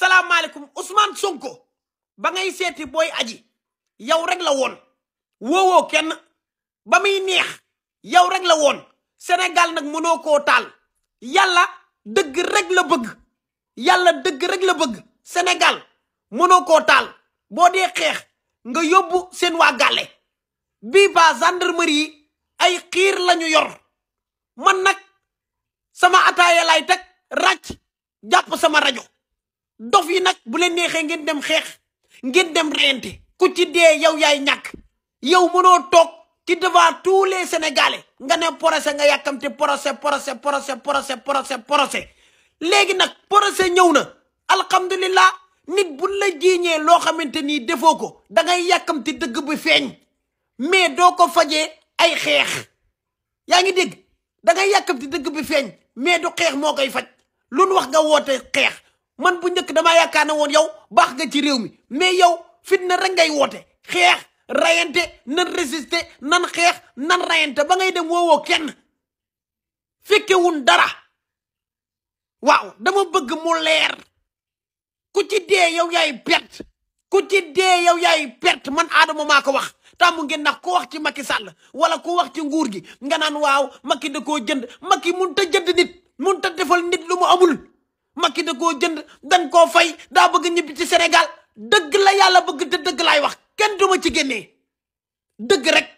salaamaaleykum Ousmane Sonko ba ngay seeti booy aji yow rek la woon woowoo kenn ba muy neex yow rek la woon Sénégal nag mënoo koo taal yàlla dëgg rek la bëgg yàlla dëgg rek la bëgg Sénégal mënoo koo taal boo dee xeex nga yóbbu seen waa gàlle bii ba gendarmerie yi ay xiir lañu yor man nag sama ataaya lay teg ràcc jàpp sama rajo dof yi nag bu leen neexee ngeen dem xeex ngeen dem reyante ku ci dee yow yaay ñàkk yow mënoo toog ci devant tous les Sénégalais nga ne procès nga yàkkamte procès léegi nag procès ñëw na alhamdulillah nit bu la jiiñee loo xamante ni defoo ko da ngay yàkkamti dëgg bi feeñ mais doo ko fajee ay xeex yaa ngi dégg da ngay yàkkamti dëgg bi feeñ mais du xeex moo koy faj lu nu wax nga woote xeex man bu njëkk damaa yaakaar ne woon yow baax nga ci réew mi mais yow fitna rek ngay woote xeex rayante nan résister nan xeex nan rayante ba ngay dem woowoo kenn fekkewun dara waaw dama bëgg mu leer ku ci dee yow yaay perte ku ci dee yow yaay perte man Adama maa ko wax tàmm ngeen ndax ku wax ci Macky Sall wala ku wax ci nguur gi nga naan waaw Macky da koo jënd Macky mun ta jënd nit mun ta defal nit lu mu amul Macky da koo jënd dañ koo fay daa bëgg ñibbi ci Sénégal dëgg la yàlla bëgg te dëgg laay wax kenn duma ci génnee dëgg rek